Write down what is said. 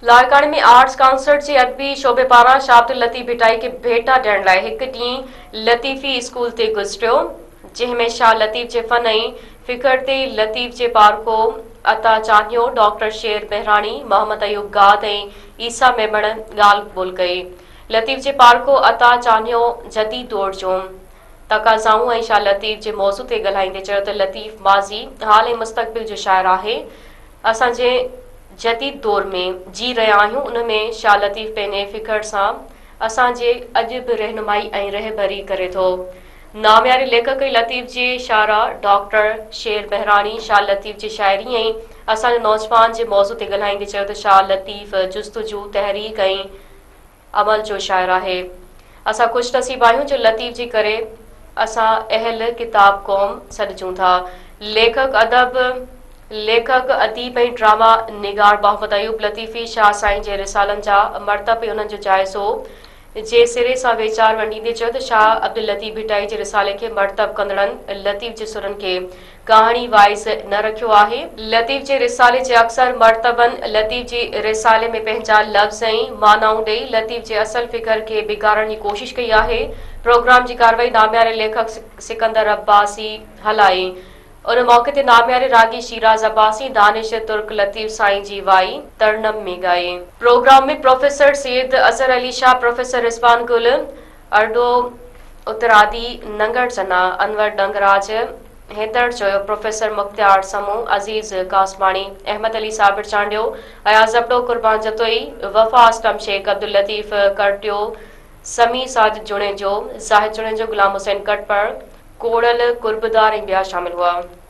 لاڙڪاڻي ۾ arts council جي ادبي شعبي پاران شاهه عبداللطيف ڀٽائي کي ڀيٽا ڏيڻ لاء هڪ ڏينهن لطيفي اسڪول تي گذريو، جنهن ۾ شاهه لطيف جي فن ۽ فڪر تي لطيف جي پارکو عطا چانهيو، ڊاڪٽر شير مهراڻي، محمد ايوب گاد ۽ عيسيٰ ميمڻ ڳالهه ٻولهه ڪئي. لطيف جي پارکو عطا چانهيو جديد دور جون تقاضائون ۽ شاهه لطيف جي موضوع تي ڳالهائيندي چيو ته لطيف ماضي، حال ۽ مستقبل جو شاعر آهي. اسان جنهن جديد دور ۾ جي رهيا آهيون ان ۾ شاهه لطيف پنهنجي فڪر سان اسان جي اڄ به رهنمائي ۽ رهبري ڪري ٿو. نامياري ليکڪ ۽ لطيف جي شاعره ڊاڪٽر شير مهراڻي شاهه لطيف جي شاعري ۽ اسان جو نوجوان جي موضوع تي ڳالهائيندي چيو ته شاهه لطيف جستجو، تحريڪ ۽ عمل جو شاعر آهي. اسان خوش نصيب آهيون جو لطيف جي ڪري اسان اهل ڪتاب قوم سڏجون ٿا. ليکڪ ادب ليکڪ، اديب ۽ ڊراما نگار محمد ايوب لطيفي شاهه سائين جي رسالن جا مرتب ۽ انهن جو جائزو جي سري سان ويچار ونڊيندي چيو ته شاهه عبداللطيف ڀٽائي جي رسالي کي مرتب ڪندڙن لطيف جي سرن کي ڪهاڻي وائز نه رکيو آهي. لطيف جي رسالي جي اڪثر مرتبن لطيف جي رسالي ۾ پنهنجا لفظ ۽ معنائون ڏئي لطيف جي اصل فڪر کي بگاڙڻ جي ڪوشش ڪئي آهي. پروگرام جي ڪارروائي نامياري ليکڪ سڪندر عباسي هلائي. ان موقعي تي نامياري راڳي شيراز عباسي، دانش ترڪ لطيف سائين جي وائي ترنم ۾ ڳائي. Programme ۾ professor Syed Azhar Ali Shah, professor Rizwan Gul, Ardo Uttaradi, Nangar Channa, Anwar Dangraj, Haider Joyo, professor Mukhtiar Samoon, Aziz Qasmani, Ahmed Ali Sabir Chandio, Ayaz Abro, Qurban Jatoi, Wafa Aslam Shaikh, Abdul Latif Kartio, Sami Sajid Junejo, Zahid Junejo, Ghulam Hussain Katpar, Koral Qurbdar ۽ ٻيا شامل هئا.